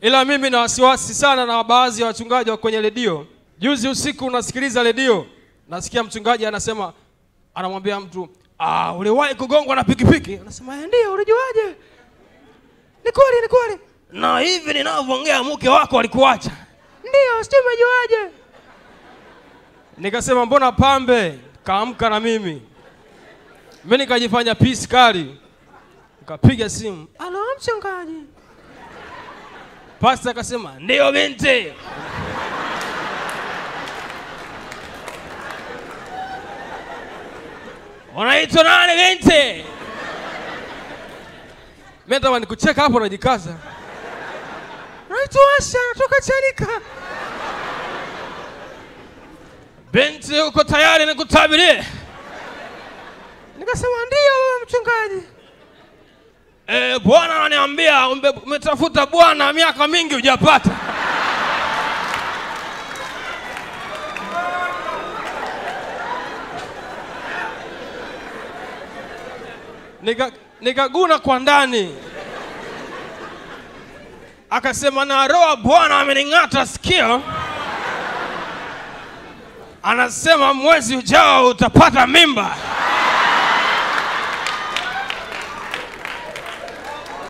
Ila mimi na wasiwasi sana na baadhi ya wachungaji wa kwenye redio. Juzi usiku unasikiliza redio, nasikia mchungaji anasema, anamwambia mtu, uliwahi kugongwa na pikipiki? Anasema, ndio, ulijuaje? Ni kweli, ni kweli. Na hivi ninavyoongea mke wako alikuacha. Ndio, sijui umejuaje? Nikasema mbona pambe, kaamka na mimi. Mimi nikajifanya peace kali. Nikapiga simu. Alo mchungaji. Pastor akasema, ndio binti. Unaitwa nani binti? Mimi nataka nikucheka hapo najikaza. Naitwa Asha, natoka Chanika. Binti, uko tayari nikutabirie? Nikasema ndio mchungaji. Bwana ananiambia umetafuta Bwana miaka mingi hujapata. Nikaguna kwa ndani. Akasema na roho Bwana amening'ata sikio. Anasema mwezi ujao utapata mimba.